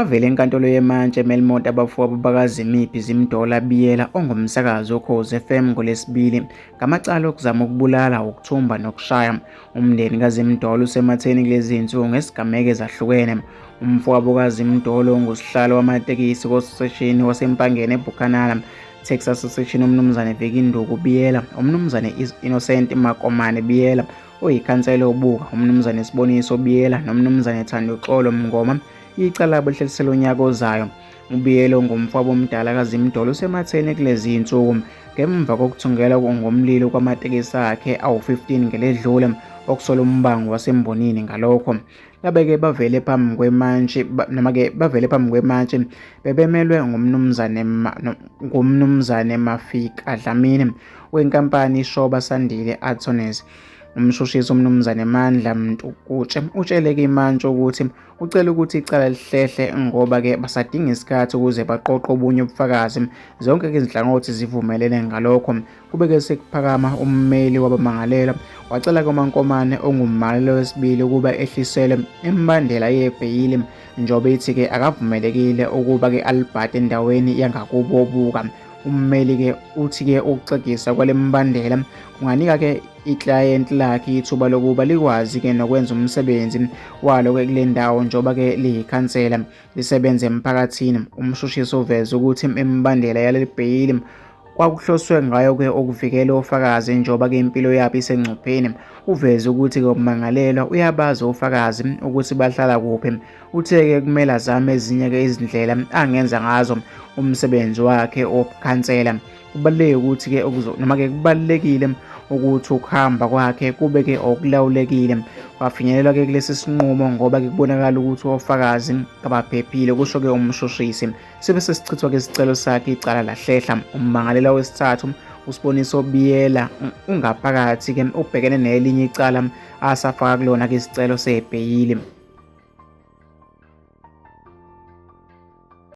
Bavele eNkantolo yeMantshi eMelmoth abafowabo bakaZimiphi Zimdollar Biyela ongumsakazi woKhozi FM ngoLwesibili ngamacala okuzama ukubulala, ukuthumba nokushaya. Umndeni kaZimdollar usematheni kulezi zinsuku ngesigameko ezahlukene. Umfowabo kaZimdollar ongusihlalo wamatekisi kososeshini waseMpangeni eBuchanan Taxi Association uMnumzane Viki Nduku Biyela, uMnumzane Innocent Makomane Biyela, oyikhansela obuka, uMnumzane Siboniso Biyela noMnumzane Thanduxolo Mngoma icala labo lihlehliselwe unyaka ozayo. UBiyela ongumfowabo omdala kaZimdollar usematheni kulezi zinsuku ngemva kokuthungelwa ngomlilo kwamatekisi akhe awu-15 ngeledlule okusola umbango wasembonini ngalokho. Labeke bavele phambi kwemantshi noma-ke bavele phambi kwemantshi bebemelwe nguMnumzane Mafika Dlamini wenkampani iShoba Sandile Attorneys. Umshushisi uMnumzane Mandla Mntukutshe utshele-ke imantshi ukuthi ucela ukuthi icala lihlehle ngoba-ke basadinga isikhathi ukuze baqoqe obunye ubufakazi. Zonke-ke izinhlangothi zivumelene ngalokho. Kube-ke sekuphakama ummeli wabamangalelwa wacela kuMankomane ongummangalelwa wesibili ukuba ehliselwe imibandela yebheyili njengoba ithi-ke akavumelekile ukuba-ke alibhade endaweni yangakubo obuka. Ummeli-ke uthi-ke ukuxegisa kwale mibandela kunganika-ke iklayenti lakhe ithuba lokuba likwazi-ke nokwenza umsebenzi walo-ke kule ndawo njengoba-ke liyikhansela lisebenza emphakathini. Umshushisi uveze ukuthi imibandela yaleli bheyili kwakuhloswe ngayo-ke ukuvikela ofakazi njengoba-ke impilo yabo isengcupheni. Uveze ukuthi-ke ummangalelwa uyabazi ofakazi ukuthi bahlala kuphi. Uthe-ke kumele azame ezinye-ke izindlela angenza ngazo umsebenzi wakhe wobukhansela. Kubaluleke ukuthi-ke noma-ke kubalulekile ukuthi ukuhamba kwakhe kube-ke okulawulekile. Kwafinyelelwa-ke kulesi sinqumo ngoba-ke kubonakala ukuthi ofakazi kabaphephile, kusho-ke umshushisi. Sibe sesichithwa-ke isicelo sakhe icala lahlehla. Ummangalelwa wesithathu uSiboniso Biyela ungaphakathi-ke ubhekene nelinye icala asafaka kulona-ke isicelo sebheyili.